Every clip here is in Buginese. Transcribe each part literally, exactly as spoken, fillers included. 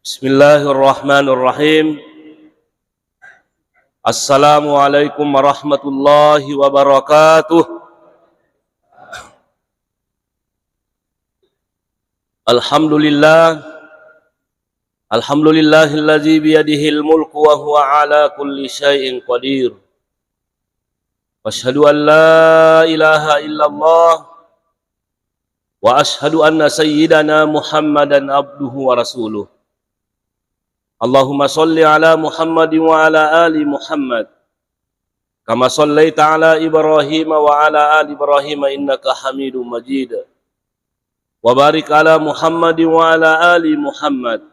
Bismillahirrahmanirrahim. Assalamualaikum warahmatullahi wabarakatuh. Alhamdulillah. Alhamdulillahilladzi biyadihil mulku wa huwa ala kulli syai'in qadir. Wa asyhadu an la ilaha illallah wa asyhadu anna sayyidana Muhammadan abduhu wa rasuluh. Allahumma shalli ala Muhammadin wa ala ali Muhammad. Kama shallaita ala Ibrahim wa ala ali Ibrahim innaka Hamidum Majid. Wa barik ala Muhammadin wa ala ali Muhammad.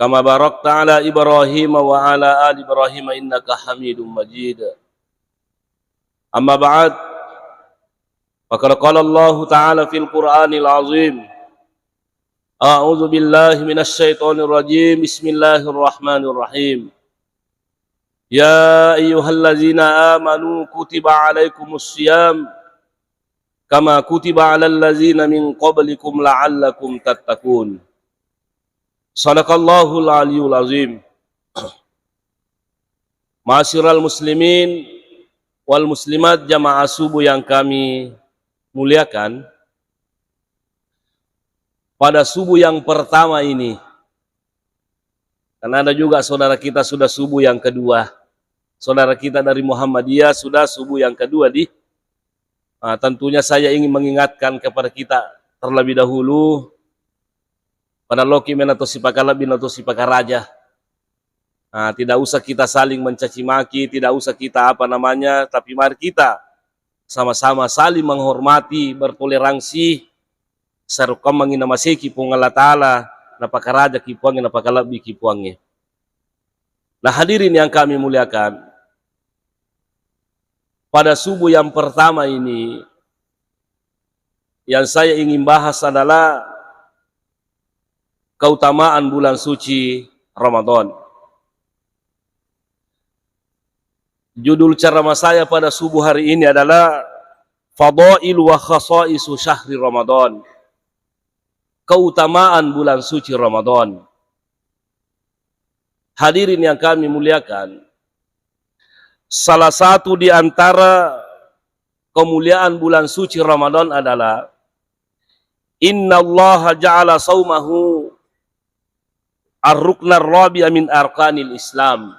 Kama barakta ala Ibrahim wa ala ali Ibrahim innaka Hamidum Majid. Amma ba'd. Faqad qala Allahu ta'ala fil Qur'anil azim. A'udzu billahi minasy syaithanir rajim. Bismillahirrahmanirrahim. Ya ayyuhalladzina amanu kutiba alaikumus siyam kama kutiba alal ladzina min qablikum la'allakum tattaqun. Sadaqallahul aliyul azim. Ma'asyiral muslimin wal muslimat, jamaah subuh yang kami muliakan, pada subuh yang pertama ini, karena ada juga saudara kita sudah subuh yang kedua, saudara kita dari Muhammadiyah sudah subuh yang kedua di, ah, tentunya saya ingin mengingatkan kepada kita terlebih dahulu, pada loki mena to sipakalebbi na to sipakaraja. Ah, tidak usah kita saling mencaci maki, tidak usah kita apa namanya, tapi mari kita sama-sama saling menghormati, bertoleransi, sarukkammangi namaseki Puang Allah Ta'ala, napakarajaki Puangnge, napakalebbiki Puangnge. Nah, hadirin yang kami muliakan, pada subuh yang pertama ini, yang saya ingin bahas adalah keutamaan bulan suci Ramadan. Judul ceramah saya pada subuh hari ini adalah Fadailu wa Khasaisu Syahri Ramadan. Keutamaan bulan suci Ramadan. Hadirin yang kami muliakan, salah satu di antara kemuliaan bulan suci Ramadan adalah innallaha ja'ala saumahu ar-ruknar rabi'a min arkanil Islam.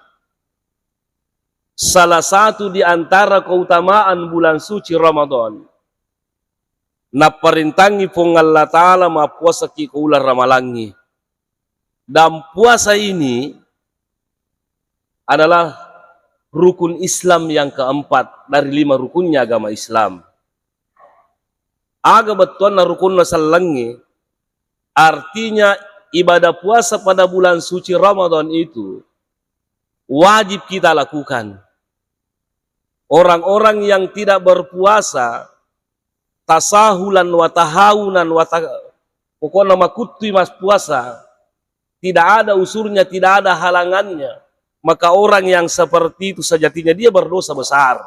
Salah satu di antara keutamaan bulan suci Ramadan, napparintangi Puang Allah Ta'ala mappuasaki ko uleng Ramalangngi. Dan puasa ini adalah rukun Islam yang keempat dari lima rukunnya agama Islam. Aga bettuanna rukunna sellengnge, artinya ibadah puasa pada bulan suci Ramadan itu wajib kita lakukan. Orang-orang yang tidak berpuasa, tasahulan wa tahawunan wa ta-, pokoknya makuttui mas puasa, tidak ada usurnya, tidak ada halangannya, maka orang yang seperti itu sejatinya dia berdosa besar.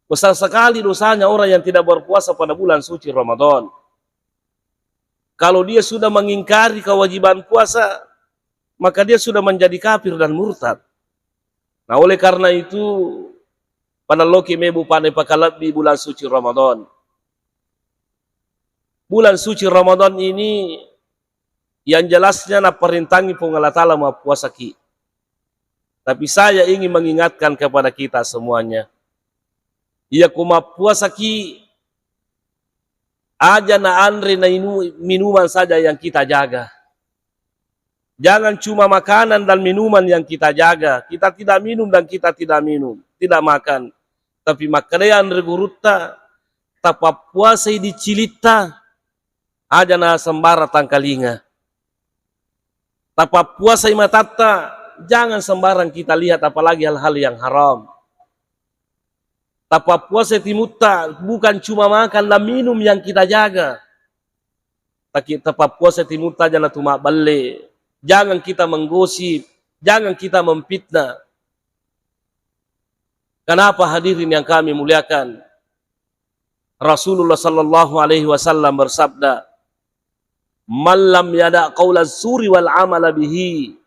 Besar sekali dosanya orang yang tidak berpuasa pada bulan suci Ramadan. Kalau dia sudah mengingkari kewajiban puasa, maka dia sudah menjadi kafir dan murtad. Nah, oleh karena itu, pada loki mebu pada pakalebbi bulan suci Ramadan. Bulan suci Ramadan ini yang jelasnya napparintangi Puang Allah Ta'ala mappuasaki. Tapi saya ingin mengingatkan kepada kita semuanya. Iya ku mappuasaki, aja na anre na inu-, minuman saja yang kita jaga. Jangan cuma makanan dan minuman yang kita jaga. Kita tidak minum dan kita tidak minum, tidak makan. Tapi makkedai anre gurutta, tapappuasai dicilitta, aja na sembarang tangkalinga. Tapappuasai matatta, jangan sembarang kita lihat, apalagi hal-hal yang haram. Tapappuasai timutta, bukan cuma makan dan minum yang kita jaga. Tapi tapappuasai timutta, aja na tu mabballe. Jangan kita menggosip, jangan kita memfitnah. Kenapa, hadirin yang kami muliakan? Rasulullah sallallahu alaihi wasallam bersabda, "Man lam yada' qaula zuri wal amala bihi,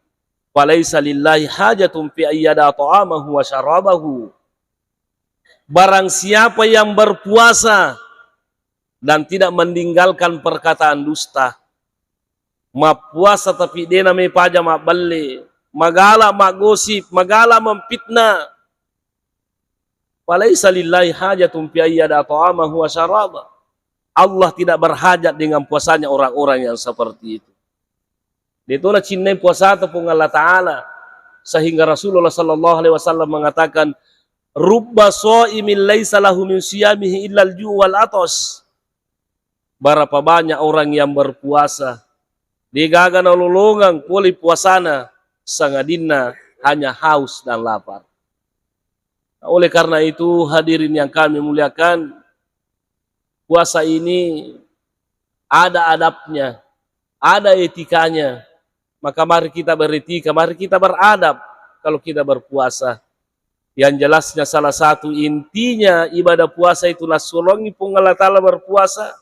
falaisa lillahi hajatun fi ayyada ta'amahu wa syarabahu." Barang siapa yang berpuasa dan tidak meninggalkan perkataan dusta, mappuasa tapi dena mepaja mabbelle, magala maggosip, magala memfitnah, falaisa lillahi hajatun fi ayyada ta'amahu wa syaraba. Allah tidak berhajat dengan puasanya orang-orang yang seperti itu. De'tona cinnai puasata Puang Allah Ta'ala, sehingga Rasulullah sallallahu alaihi wasallam mengatakan, "Rubba shaimin laisa lahu min siyamihi illal ju' wal atas." Berapa banyak orang yang berpuasa, degaga nalolongang pole puasana, sangadinna hanya haus dan lapar. Oleh karena itu, hadirin yang kami muliakan, puasa ini ada adabnya, ada etikanya. Maka mari kita beretika, mari kita beradab kalau kita berpuasa. Yang jelasnya, salah satu intinya ibadah puasa itu nassuroangngi Puang Allah Ta'ala berpuasa,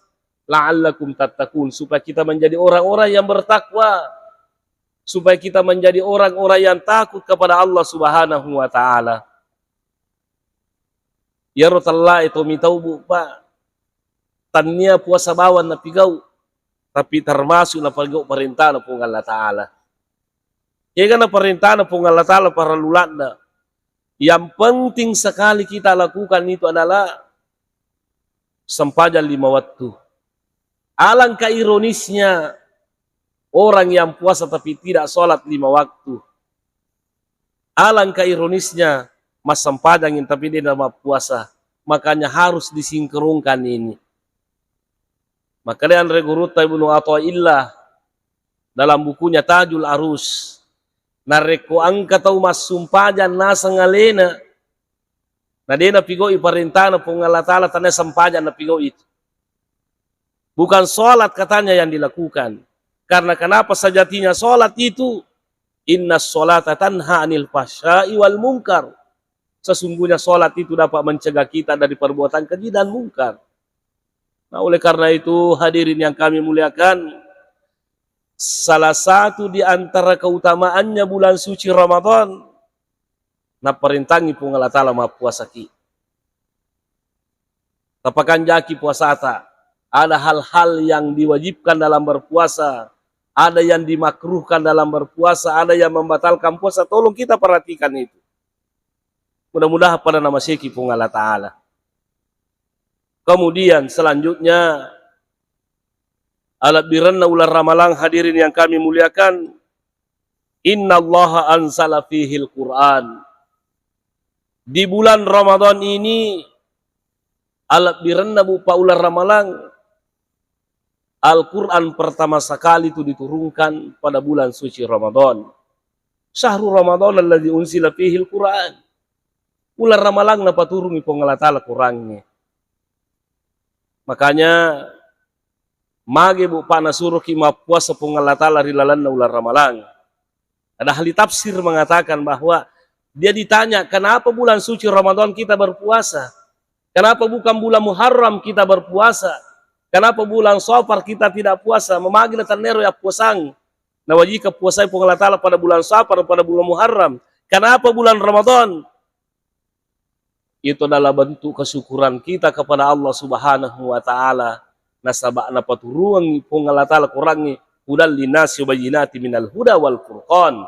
"La'allakum tattaqun", supaya kita menjadi orang-orang yang bertakwa, supaya kita menjadi orang-orang yang takut kepada Allah Subhanahu wa Ta'ala. Iyaro tellae to mitau, Bu, Pak, tannia puasa bawang napigau, tapi termasuk napigau parentana Puang Allah Ta'ala. Kegana parentana Puang Allah Ta'ala parellu ladda. Yang penting sekali kita lakukan itu adalah sempajang lima waktu. Alangkah ironisnya, orang yang puasa tapi tidak sholat lima waktu. Alangkah ironisnya, massempajang tapi dia tidak puasa. Makanya harus disinkronkan ini. Makanya anre gurutta Ibnu Athaillah dalam bukunya Tajul Arus, narekko engka tau massumpajang naseng alena, na de napigau'i parentana Puang Allah Ta'ala, tannia sempajang napigau'i itu. Bukan sholat katanya yang dilakukan. Karena kenapa? Sejatinya sholat itu, "Inna sholata tanha anil fahsya'i wal munkar." Sesungguhnya sholat itu dapat mencegah kita dari perbuatan keji dan mungkar. Nah, oleh karena itu, hadirin yang kami muliakan, salah satu di antara keutamaannya bulan suci Ramadan, naparentangi Puang Allah Ta'ala mappuasaki. Tapakanjaki puasata. Ada hal-hal yang diwajibkan dalam berpuasa, ada yang dimakruhkan dalam berpuasa, ada yang membatalkan puasa. Tolong kita perhatikan itu. Mudah-mudahan pada namaseki Puang Allah Ta'ala. Kemudian selanjutnya, alebbirenna uleng Ramalang, hadirin yang kami muliakan, "Innallaha anzala fihil Qur'an." Di bulan Ramadan ini, alebbirenna, Bu, Pak, uleng Ramalang, Al-Quran pertama sekali itu diturunkan pada bulan suci Ramadan. "Syahru Ramadan alladzi unzila fihil Quran." Uleng Ramalang napaturungi Puang Allah Ta'ala Qurangnge. Makanya, mage, Bu, Pak, nasuroki mappuasa Puang Allah Ta'ala ri lalenna uleng Ramalang? Ada ahli tafsir mengatakan bahwa dia ditanya, "Kenapa bulan suci Ramadan kita berpuasa? Kenapa bukan bulan Muharram kita berpuasa? Kenapa bulan Safar kita tidak puasa?" Memagi na tennero ya puasang. Nawajika puasai Puang Allah Ta'ala pada bulan Safar, pada bulan Muharram. Kenapa bulan Ramadan? Itu adalah bentuk kesyukuran kita kepada Allah Subhanahu wa Ta'ala. Nasaba napaturungi Puang Allah Ta'ala Qurangnge, "Hudal linnasi wa bayyinati minal huda wal furqan,"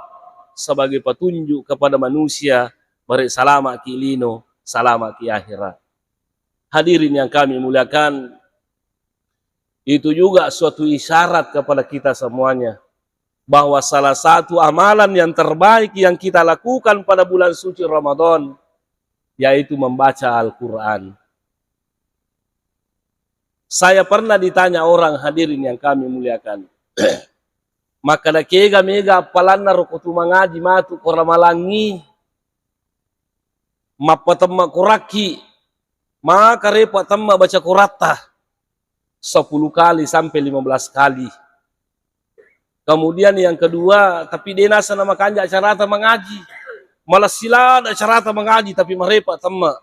sebagai petunjuk kepada manusia, bare salama ki lino, salama ki akhirat. Hadirin yang kami muliakan, itu juga suatu isyarat kepada kita semuanya bahwa salah satu amalan yang terbaik yang kita lakukan pada bulan suci Ramadan yaitu membaca Al-Quran. Saya pernah ditanya orang, hadirin yang kami muliakan, "Makkeda kega mega appalanna roko tu mangaji matu ko Ramalangngi, mappatemma korakki, maka repa temma baca koratta sepuluh kali sampai lima belas kali. Kemudian yang kedua, tapi de naseng namakanja acarata mangaji. Malah silada acarata mangaji, tapi marepa temma."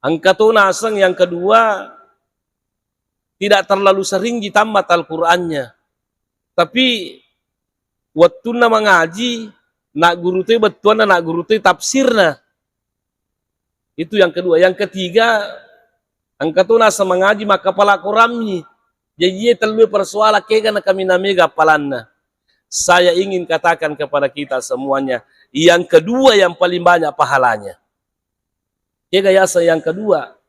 Engka to naseng yang kedua, tidak terlalu sering ji tammat Al-Qur'annya. Tapi wettunna mangaji, nagguru toi bettuanna, nagguru toi tafsirna. Itu yang kedua. Yang ketiga, engka to naseng mangaji makkapala korammi. Jaji iye tellue persoalan kega nakaminang mega appalanna. Saya ingin katakan kepada kita semuanya, yang kedua yang paling banyak pahalanya. Kega yaseng yang kedua,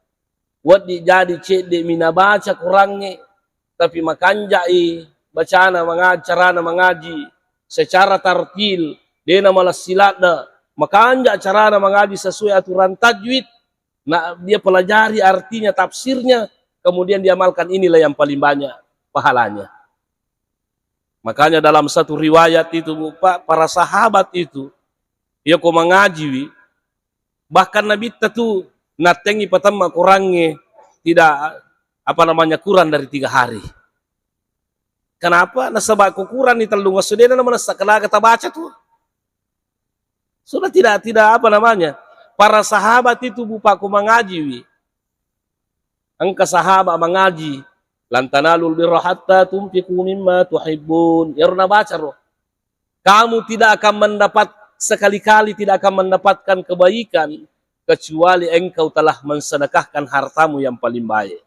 wedding jadi cedde'mi nabaca korangnge, tapi makanja'i bacana mangaji, carana mangaji secara tartil, de'na malessi ladde, makanja' carana mangaji sesuai aturan tajwid, na dia pelajari artinya, tafsirnya, kemudian diamalkan, inilah yang paling banyak pahalanya. Makanya dalam satu riwayat itu, Bu, Pak, para sahabat itu, iya ko mangajiwi, bahkan Nabitta tu nattengi patemma korangnge tidak, apa namanya, kurang dari tiga hari. Kenapa? Nasaba ko kuranni tellung esso de'na namanessa kanaga tabaca tu. Sudah tidak, tidak, apa namanya, para sahabat itu, Bu, Pak, ko mangajiwi. Engka sahabat mangaji, "Lan tanalul birra hatta tunfiqu mimma tuhibbun." Iyaro nabaca ro, "Kamu tidak akan mendapat, sekali-kali tidak akan mendapatkan kebaikan kecuali engkau telah mensedekahkan hartamu yang paling baik."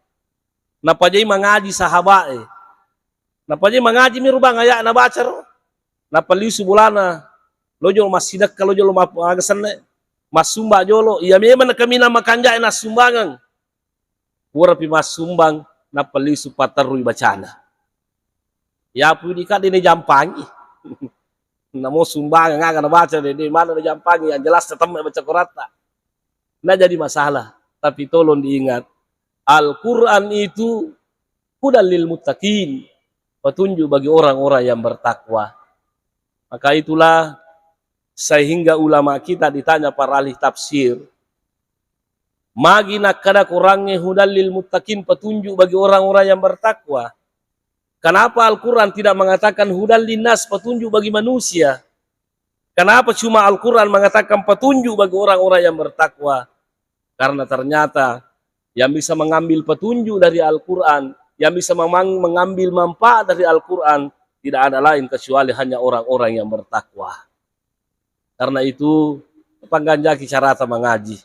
Napajai mangaji sahaba'e. Napajai mangaji mi rubang aya'na baca ro. Napalisu bolana. Lojo massidekka, lojo lo map-, aga senna, massumba jolo. Iya memang nakaminang makanja'e nassumbangeng. Purapi massumbang, napalisu paterrui bacana. Yapu dikadde ne jampangi. Namo sumbangeng aga nabaca de, de mana najampangi, yang jelas tetemme baca koratta. Nah, jadi masalah. Tapi tolong diingat, Al-Quran itu hudan lil muttaqin, petunjuk bagi orang-orang yang bertakwa. Maka itulah sehingga ulama kita ditanya para ahli tafsir, magi nakkada korangnge hudan lil muttaqin, petunjuk bagi orang-orang yang bertakwa. Kenapa Al-Quran tidak mengatakan hudan linnas, petunjuk bagi manusia? Kenapa cuma Al-Quran mengatakan petunjuk bagi orang-orang yang bertakwa? Karena ternyata yang bisa mengambil petunjuk dari Al-Quran, yang bisa memang mengambil manfaat dari Al-Quran, tidak ada lain kecuali hanya orang-orang yang bertakwa. Karena itu, pangganjaki carata mangaji.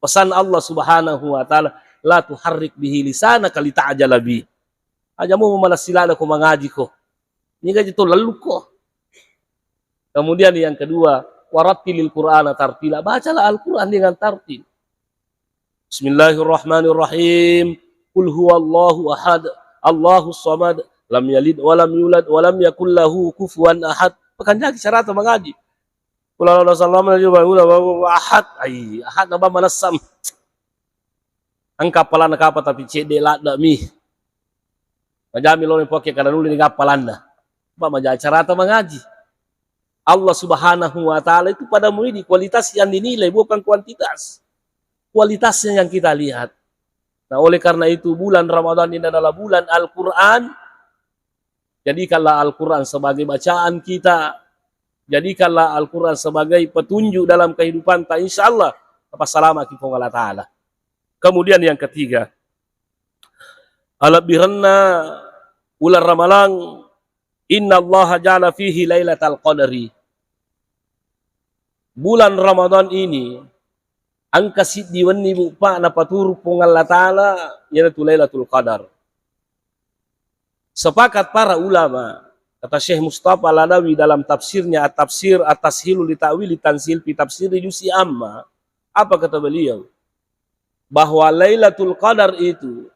Pesan Allah Subhanahu wa Ta'ala, "La tuharrik bihi lisanaka lita'jala bi." Aja mu malassilana ko mangaji ko. Niga ji to lellu ko. Kemudian yang kedua, "Warattilil Qur'ana tartila." Bacalah Al-Quran dengan tartil. Bismillahirrahmanirrahim. Qul huwallahu ahad, Allahus samad, lam yalid walam yulad, walam yakul lahu kufuwan ahad. Pakanjaki carata mangaji. Qul huwallahu ahad, Allahus samad, lam yalid walam yulad, walam yakul lahu kufuwan ahad. Ai, ahad naba manessam. Engka appalanna kapang tapi cedde ladde mi. Majami loni poke kada nuli ni appalanna. Ba maja carata mangaji. Allah Subhanahu wa Ta'ala itu pada muidi kualitas yang dinilai, bukan kuantitas. Kualitasnya yang kita lihat. Nah, oleh karena itu, bulan Ramadan ini adalah bulan Al-Quran. Jadikanlah Al-Quran sebagai bacaan kita. Jadikanlah Al-Quran sebagai petunjuk dalam kehidupan ta. Insya Allah, apa salama ki Puang Allah Ta'ala. Kemudian yang ketiga, alebbirenna uleng Ramalang, innallaha ja'ala fihi lailatal qadri. Bulan Ramadan ini, engka siddi wenni, Bu, Pak, napaturu Puang Allah Ta'ala, iyanatu Lailatul Qadar. Sepakat para ulama, kata Syekh Mustafa Al-Adawi dalam tafsirnya At-Tafsir At-Tashil li Ta'wil Tanzil fi Tafsir Juz'i Amma, apa kata beliau? Bahwa Lailatul Qadar itu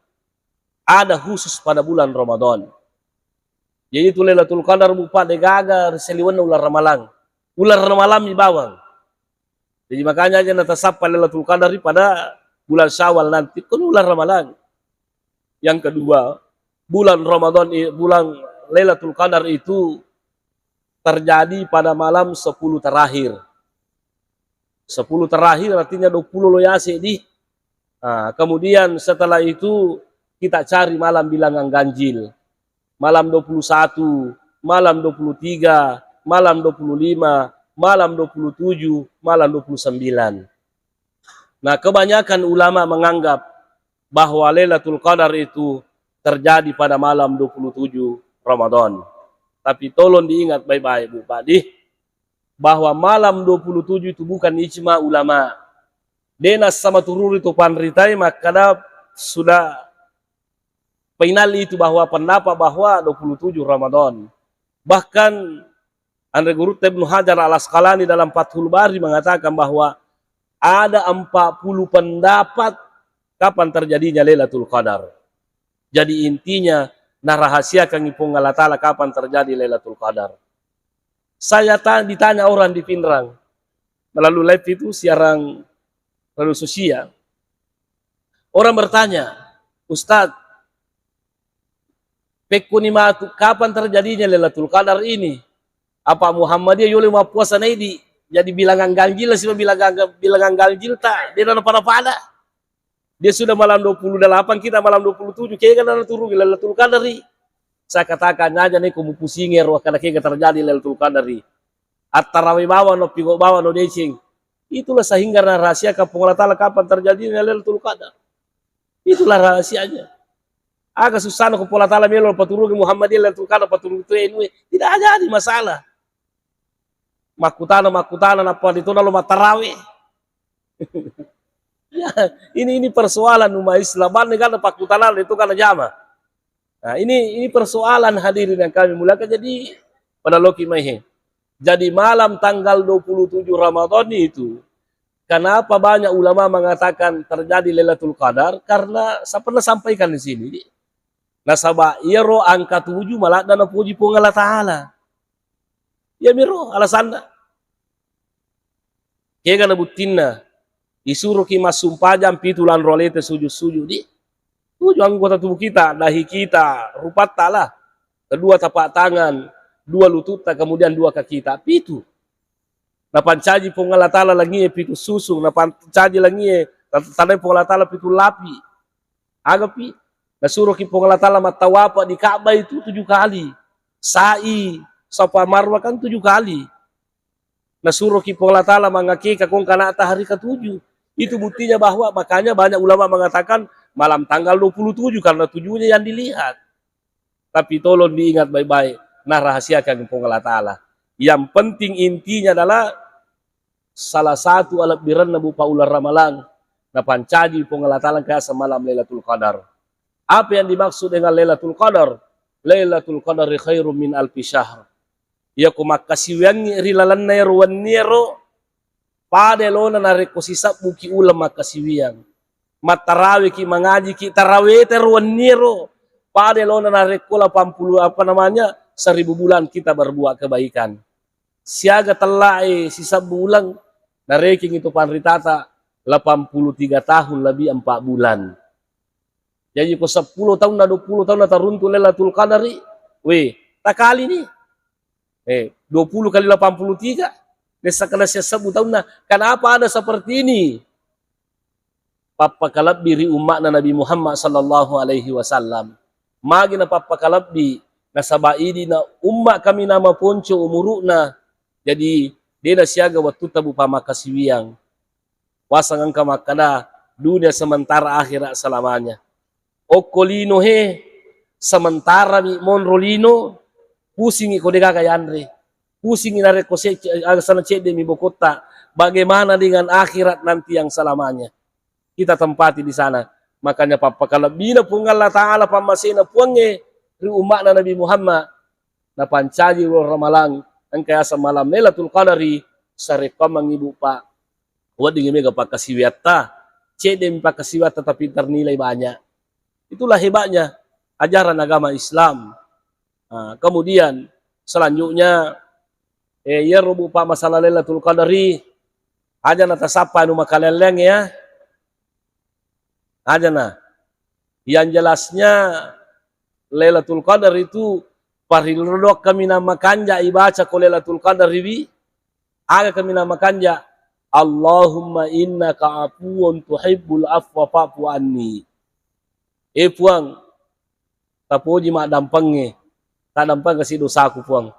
ada khusus pada bulan Ramadan. Jadi itu Lailatul Qadar, Bu, Pak, degaga ri saliwenna uleng Ramalang. Uleng Ramalang mi bawang. Jadi makanya aja natasappa Lailatul Qadar pada bulan Syawal nanti, kan uleng Ramalang. Yang kedua, bulan Ramadan i-, bulan Lailatul Qadar itu terjadi pada malam sepuluh terakhir. Sepuluh terakhir artinya dua puluh lo yase di. Nah, kemudian setelah itu kita cari malam bilangan ganjil. Malam dua puluh satu, malam dua puluh tiga, malam dua puluh lima, malam dua puluh tujuh, malam dua puluh sembilan. Nah, kebanyakan ulama menganggap bahwa Lailatul Qadar itu terjadi pada malam dua puluh tujuh Ramadan. Tapi tolong diingat baik-baik, Bu Pak, di, bahwa malam dua puluh tujuh itu bukan ijma ulama. Dena sama tururi tu panritai makkada sudah final itu bahwa pendapat bahwa dua puluh tujuh Ramadan. Bahkan Anre Gurutta Ibnu Hajar Al Asqalani dalam Fathul Bari mengatakan bahwa ada empat puluh pendapat kapan terjadinya Lailatul Qadar. Jadi intinya, narahasiakan Puang Allah Ta'ala kapan terjadi Lailatul Qadar. Saya ta-, ditanya orang di Pinrang melalui live itu, siaran radio sosial. Orang bertanya, "Ustadz, pekkuni matu kapan terjadinya Lailatul Qadar ini? Apa Muhammadiyah yole mappuasa naidi? Jadi bilangan ganjil siba bilangan, bilangan ganjil ta, de na pada-pada. Dia sudah malam dua puluh delapan, kita malam dua puluh tujuh. Kega na turun Lailatul Qadari?" Saya katakan, "Aja neko mupusingi ro, karena kega terjadi Lailatul Qadari. Attarawe bawang no, pigo bawang no deceng." Itulah sehingga narahasiakan Puang Allah Ta'ala kapan terjadinya Lailatul Qadar. Itulah rahasianya. Aga susana ko Puang Allah Ta'ala melo paturungi Muhammadiyah Lailatul Qadar, paturungi tu enu e. Tidak jadi masalah. Makkutana, makkutana, nappa ditona lo mattarawe. Ya, ini, ini persoalan umat Islam. Banne kan pakkutana itu kan jama. Nah, ini, ini persoalan hadirin yang kami muliakan. Jadi, pada loki mai he. Jadi, malam tanggal dua puluh tujuh Ramadan itu, kenapa banyak ulama mengatakan terjadi Lailatul Qadar? Karena saya pernah sampaikan di sini. Nasaba iyaro angka tujuh maladda napuji Puang Allah Ta'ala. Iyamiro alasanna. Kega na buttinna? Isuroki massumpajang pitu lanro aleta sujud-sujud di. Tujuh anggota tubuh kita, dahi kita, rupatta lah. Kedua tapak tangan, dua lututta, kemudian dua kaki kita. Pitu. Napancaji Puang Allah Ta'ala langie pitu susung, napancaji langie, tanai Puang Allah Ta'ala pitu lapi. Agapi, nasuroki Puang Allah Ta'ala mattawapa di Ka'bah itu tujuh kali. Sa'i, Safa Marwah kan tujuh kali. Nasuroki Puang Allah Ta'ala mangakeka kong kanata hari ketujuh. Itu buktinya bahwa makanya banyak ulama mengatakan malam tanggal dua puluh tujuh karena tujuhnya yang dilihat. Tapi tolong diingat baik-baik, nah rahasiakan Puang Allah Ta'ala. Yang penting intinya adalah salah satu alebbirenna bupa uleng Ramalang napancaji Puang Allah Ta'ala engka yaseng malam Lailatul Qadar. Apa yang dimaksud dengan Lailatul Qadar? Lailatul Qadari khairum min alfi syahr. Iyako makkasiwiangngi ri lalenna ero wenniero, pada elona narekko sisebbuki uleng makkasiwiang. Mattaraweki, mangajiki taraweta ero wenniero, pada elona narekko lapan puluh, apa namanya, seribu bulan kita berbuat kebaikan. Siaga tellae sisebbu uleng, narekengi tu panritata lapan puluh tiga tahun lebih empat bulan. Jadi ko seppulo taunna, dua puluh taunna taruntu Lailatul Qadari, weh, takalini. Eh, dua puluh kali lapan puluh tiga, dessa kena sessebbu taunna. Kenapa ada seperti ini? Pappakalebbi ri umma'na Nabi Muhammad sallallahu alaihi wasallam. Magi na pappakalebbi, nasaba idi na umma kami nama ponco umuru'na. Jadi, dena siaga wettu tabu pamakasiwiang. Waseng engka makkada, dunia sementara, akhirat selamanya. Okko lino he, sementara mi monro lino, pusingi ko degaga yanre. Pusingi narekko se-, agasana cedde mi bokotta. Bagaimana dengan akhirat nanti yang selamanya? Kita tempati di sana. Makanya pappakalebbina Puang Allah Ta'ala pammasena Puangnge ri umma'na Nabi Muhammad. Napancaji uleng Ramalang, engka yaseng malam Lailatul Qadari, sarekkoammengngi bupa. Weddingngi mega pakkasiwiatta, cedde mi pakkasiwiatta tapi ternilai banyak. Itulah hebatnya ajaran agama Islam. Nah, kemudian selanjutnya, eh, iyaro bupa masalah Lailatul Qadari, aja natasappa anu makalelleang ya. Aja na. Yang jelasnya Lailatul Qadar itu parillo doang kaminang makanja ibaca ko Lailatul Qadar iwi. Aga kaminang makanja? Allahumma innaka afuwun tuhibbul afwa fa'fu anni. Eh Puang, tapoji maddampengnge, taddampengka si dosaku Puang.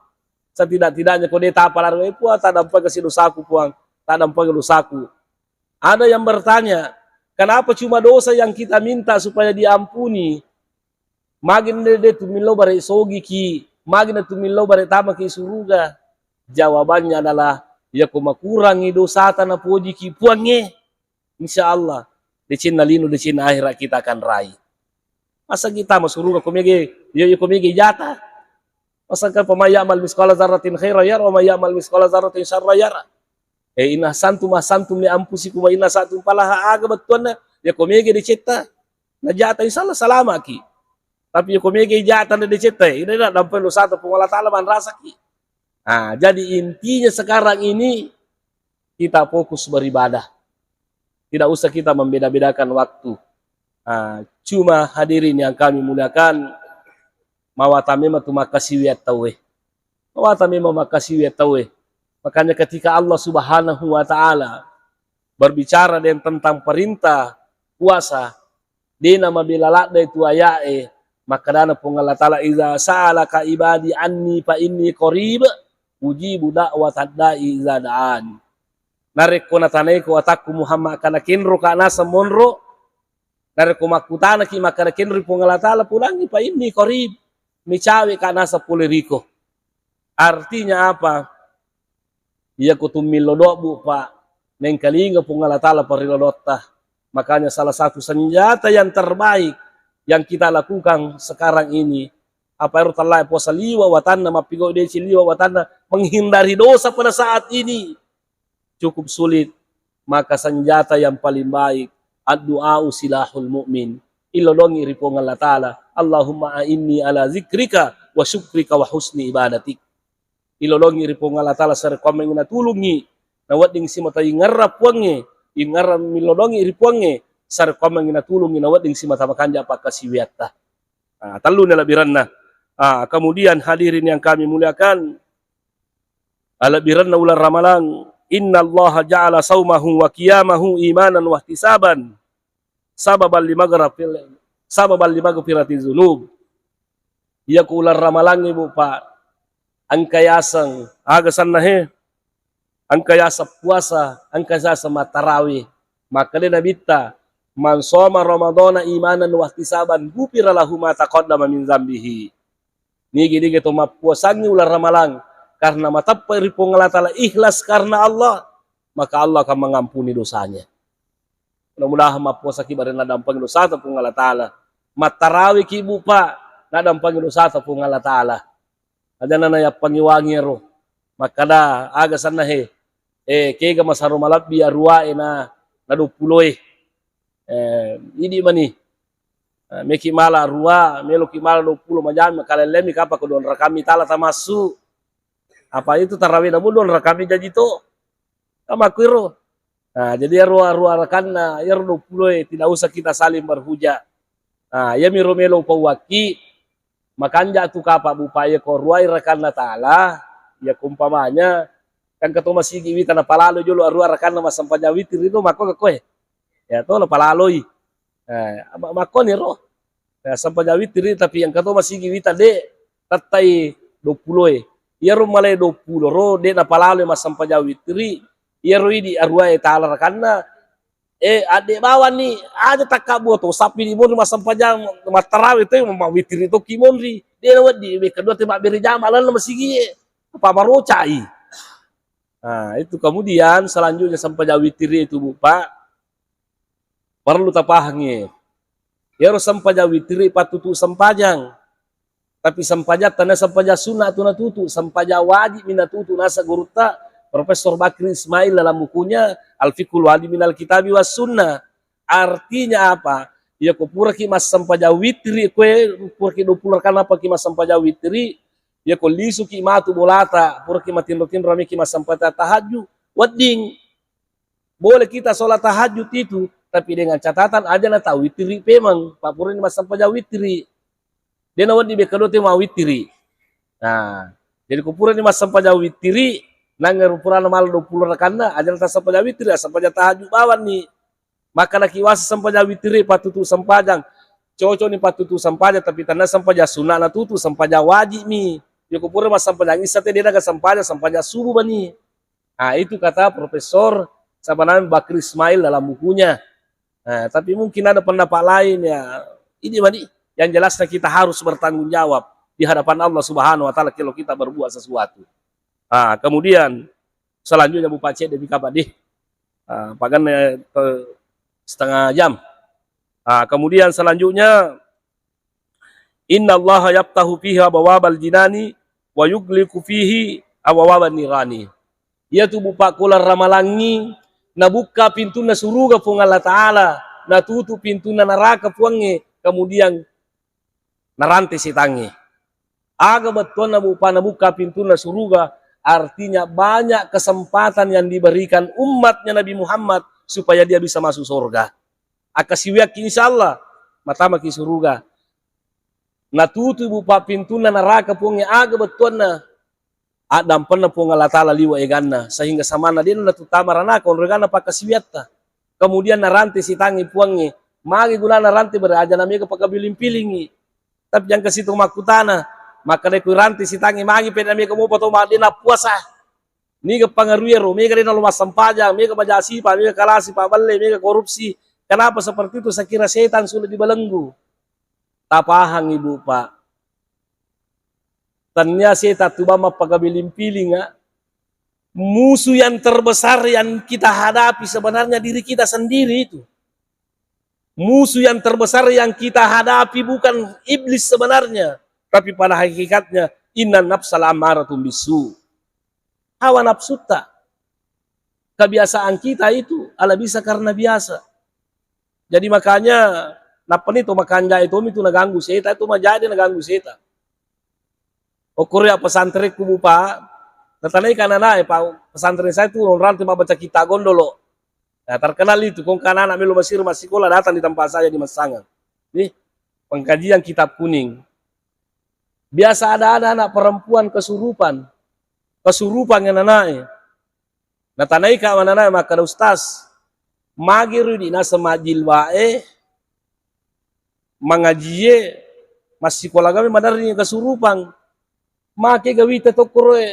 Setidak-tidaknya ko de tapa lari, eh Puang, taddampengka si dosaku Puang, taddampengka dosaku. Ada yang bertanya, kenapa cuma dosa yang kita minta supaya diampuni? Magi de, de tu millau bare sogiki, magi na tu millau bare tamaki suruga? Jawabannya adalah, yako makurangi dosata napojiki Puangnge, insya Allah, decenna lino, decenna akhirat kita akan raih. Masa kita masuruga ko mege, yo, yo ko mege jata. Masa kan, faman ya'mal misqala dzarratin khairan yara, wa man ya'mal misqala dzarratin syarran yara. Eh, in ahsantum ahsantum li anfusikum wa in asa'tum falaha, aga bettuanna, ya ko mege decetta, najata, insya Allah salamaki. Tapi ya ko mege jata na decetta, eh, ini nak dampai dosata Puang Allah Ta'ala manrasaki. Ah, jadi intinya sekarang ini kita fokus beribadah. Tidak usah kita membeda-bedakan waktu. Ah, cuma hadirin yang kami muliakan, mawata memang tu makkasiwiang tauwe. Mawata memang makkasiwiang tauwe. Makanya ketika Allah Subhanahu wa Ta'ala berbicara dengan tentang perintah puasa, dena mabela ladde tu aya'e, makkedana Puang Allah Ta'ala, "Idza sa'alaka ibadi anni fa inni qarib, ujibu da'watad da'i idza da'an." Narekko natanaiko atakku Muhammad, kana kenro ka naseng monro, narekko makkutanaki makkada kenro ri Puang Allah Ta'ala, pudangngi, fa inni qarib, mecawe ka naseng pole riko. Artinya apa? Iya ko tummillo doa, Bu, Pak, nengkalinga Puang Allah Ta'ala parrillo doatta. Makanya salah satu senjata yang terbaik yang kita lakukan sekarang ini, apa ero tellae puasa liwa watanna, mappigau deci liwa watanna, menghindari dosa pada saat ini cukup sulit. Maka senjata yang paling baik, addu'a'u silahul mu'min. Ilolongi ri Puang Allah Ta'ala, Allahumma a'inni ala zikrika wa syukrika wa husni ibadatik. Ilolongi ri Puang Allah Ta'ala sarekkuammengngi natulungngi, nawedding simata ingerra Puangnge, ingerra milolongi ri Puangnge, sarekkuammengngi natulungngi, nawedding simata makanja pakkasiwiatta. Ah, tellu ni alebbirenna. Ah, kemudian hadirin yang kami muliakan, alebbirenna uleng Ramalang, innallaha ja'ala saumahu wa qiyamahu imanan wahtisaban sababan limaghfirati, sababan limaghfirati dzunub. Iya ku uleng Ramalangnge, Bu, Pak, engka yaseng, aga senna he? Engka yaseng puasa, engka yaseng mattarawe. Makkeda Nabitta, "Man shoma Ramadhana imanan wahtisaban, ghufira lahu ma taqaddama min dzambihi." Nigi-nigi to mappuasangngi uleng Ramalang karena mateppa ri Puang Allah Ta'ala, ikhlas karena Allah, maka Allah akan mengampuni dosanya. Mudah-mudahan mappuasaki bareng nadampangi dosata Puang Allah Ta'ala. Mattaraweki, Bu, Pak, nadampangi dosata Puang Allah Ta'ala. Aja na nayappangi wangi ero. Makkada, aga senna he? Eh, kega masaro malebbi aruae na, na duappuloe. Eh, idi mani. Eh, meki mala arua, meloki mala duappulo majami, makalellemi kapang ko dua rakammi tala tamassu. Apa itu tarawih namu dua rakammi jaji to. Kan makkuiro. Nah, jadi arua-arua rakanna, iyaro duappuloe, tidak usah kita saling berhujah. Nah, iyamiro melo upauwakki, makanja tu kapang, Bu, Pak, iya ko ruai rakanna tala, iya ko umpamanya, kan engka to masigi wita napalalo jolo arua rakanna massempajang witiri to, makko koe. Ya to, napalaloi. Eh, ma-, makkoni ro. Ya, sempajang witiri, tapi engka to masigi wita de tettai duappuloe. Iyaro malai duappulo ro de napalaloi massempajang witiri, iyaro idi aruae tala rakanna, eh, adde bawanni, aja takkabbua to, sappi di monri massempajang, mattarawe to, ma-, witiri tokki monri. De nawedding, wekka dua te mabbere jama lalenna masigie. Apa marocai. Nah, itu kemudian selanjutnya sempajang witiri itu, Bu, Pak, perlu tapahangngi. Iyaro sempajang witiri pattutu sempajang. Tapi sempajang tanna sempajang sunna tu natutu, sempajang wajib mi natutu, nasa gurutta Profesor Bakri Ismail dalam bukunya Al-Fiqhul Wajib Minal Kitabi Was Sunnah. Artinya apa? Iya ko puraki massempajang witiri, koe puraki duappulo rakanna paki massempajang witiri, iya ko lisuki matu bolata, puraki matinro-tinro meki massempajang tahajud, wedding. Boleh kita sholat tahajud itu, tapi dengan catatan aja na tau witiri pemeng, papurani massempajang witiri. De nawedding bekka dua te mawitiri. Nah, jadi ko purani massempajang witiri, nangero purana mala duappulo rakanna, aja na tassempajang witiri, assempajang tahajud bawanni. Makkanaki wasa sempajang witiri pattutu sempajang. Cocokni pattutu sempajang, tapi tanna sempajang sunna natutu, sempajang wajib mi. Iya ko pura massempajang issa te de naga sempajang, sempajang subuh bani. Nah, itu kata Profesor, siapa namanya, Bakri Ismail dalam bukunya. Nah, tapi mungkin ada pendapat lain, ya. Ini mani. Yang jelasnya kita harus bertanggung jawab di hadapan Allah Subhanahu wa Ta'ala kalau kita berbuat sesuatu. Ah, kemudian selanjutnya, Bu Pak, cedde' pi kapang deh. Ah, paganna, eh, setengah jam. Ah, kemudian selanjutnya, "Innallaha yaftahu fihi abwabal jinani wa yughliqu fihi abwaban nirani." Iyatu, Bu Pak, ko uleng ramalangngi nabukka pintunna suruga Puang Allah Ta'ala, natutu pintunna naraka Puangnge, kemudian narante setangnge. Aga bettuanna, Bu Pak, nabukka pintunna suruga? Artinya banyak kesempatan yang diberikan umatnya Nabi Muhammad supaya dia bisa masuk surga. Akkasiwiakki, insya Allah, matamaki suruga. Natutu, Bu Pak, pintunna naraka Puangnge. Aga bettuanna? Addampenna Puang Allah Ta'ala liwe' eganna, sehingga samanna de'na natutama ranaka onro eganna pakkasiwiatta. Kemudian narante setangnge Puangnge. Magi gunana narante? Beraja na mega pakkabiling-pilingngi. Tapi jangka situ makkutana, makkeda ko irante setangnge, magi pede' na mega mopa to ma de'na puasa? Niga pangaruh ero? Mega de'na lo massempajang, mega maja sipa, mega kalasi pabelle, mega korupsi. Kenapa seperti itu? Saya kira setan sudah dibelenggu. Tapahangngi, Bu Pak. Tania setan tu bang mappakabiling-piling, ah. Musuh yang terbesar yang kita hadapi sebenarnya diri kita sendiri itu. Musuh yang terbesar yang kita hadapi bukan iblis sebenarnya, tapi pada hakikatnya inna nafsal ammaratun bisu. Hawa nafsutta. Kebiasaan kita itu ala bisa karena biasa. Jadi makanya, nappani to makanja itu, itu naganggu setan, itu majadi naganggu setan. Okoro ya pesantrenku, Bu Pak, natanai kananae, Pak, pesantren saya itu orang rante baca kita gondolo. Nah, terkenal itu, kong kanana melo masir masikola datang di tempat saya di Massangang. Nih, pengkajian kitab kuning. Biasa ada-ada anak perempuan kesurupan. Kesurupan yang nanae. Natanaika mananae makkeda, "Ustaz, magi ri di naseng majjilba'e, mangajie, massikola gawe maderri kesurupang. Make gawita tokkoroe.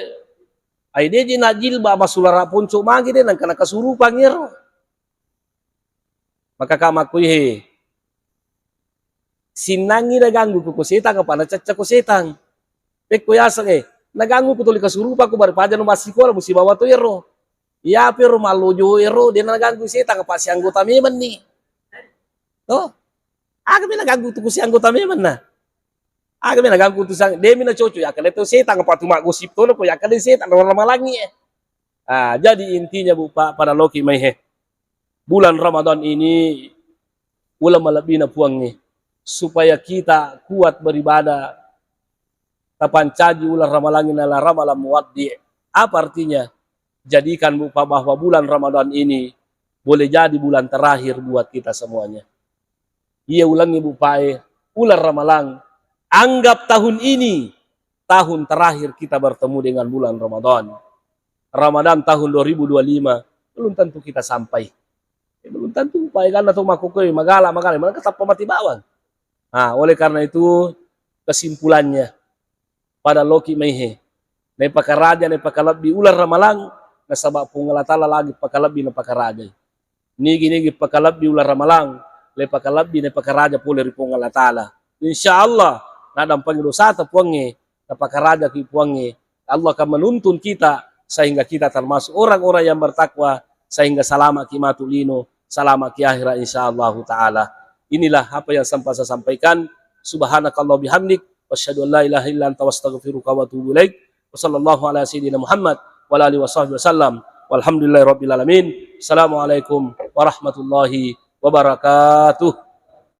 Ai deji najjilba masulara ponco magi de nangka nakasurupang ero." Maka ka makkui, he, sinnangi naganggu ko setang apa nacacca ko setang. Pekko yaseng, eh, naganggu ko tuli kasurupang ko bari paja no massikola musibawa to ero. Iya pero mallojo ero de naganggu setang apa si anggota memang ni. To? Aga mi naganggu tu ko si anggota memang na. Aga mi naganggu tu sang, de mi nacoco ya kale to setang apa tu maggosip to ko ya kale setang orang malangi, eh. Ah, jadi intinya, Bu Pak, pada loki mai, he. Bulan Ramadan ini uleng malebbina Puangnge, supaya kita kuat beribadah, tapancaji uleng ramalangnge nala ramalan muwaddi. Apa artinya? Jadikan, Bu Pak, bahwa bulan Ramadan ini boleh jadi bulan terakhir buat kita semuanya. Iya ulengngi, Bu Pak, e, uleng ramalang. Anggap tahun ini tahun terakhir kita bertemu dengan bulan Ramadan. Ramadan tahun dua ribu dua lima belum tentu kita sampai. Ya, belum tentu, Pak, karena to makkokkoe magala, magala, mana tappa mati bawang. Nah, oleh karena itu, kesimpulannya, pada loki mai, he. Naipakaraja, naipakalebbi uleng ramalang, nasaba Puang Allah Ta'ala lagi pakalebbi napakarajai. Nigi-nigi pakalebbi uleng ramalang, le pakalebbi naipakaraja pole ri Puang Allah Ta'ala. Insya Allah, nadampangi dosata Puangnge, napakarajaki Puangnge. Allah akan menuntun kita sehingga kita termasuk orang-orang yang bertakwa, sehingga salamaki matu lino, salamaki akhirat, insya Allahu Ta'ala. Inilah apa yang sempat saya sampaikan. Subhanakallah bihamdik, wasyhadu an la ilaha illa anta wastaghfiruka wa atubu ilaik. Wa sallallahu ala sayyidina Muhammad wa ala alihi wa sahbihi wasallam. Walhamdulillahi rabbil alamin. Assalamualaikum warahmatullahi wabarakatuh.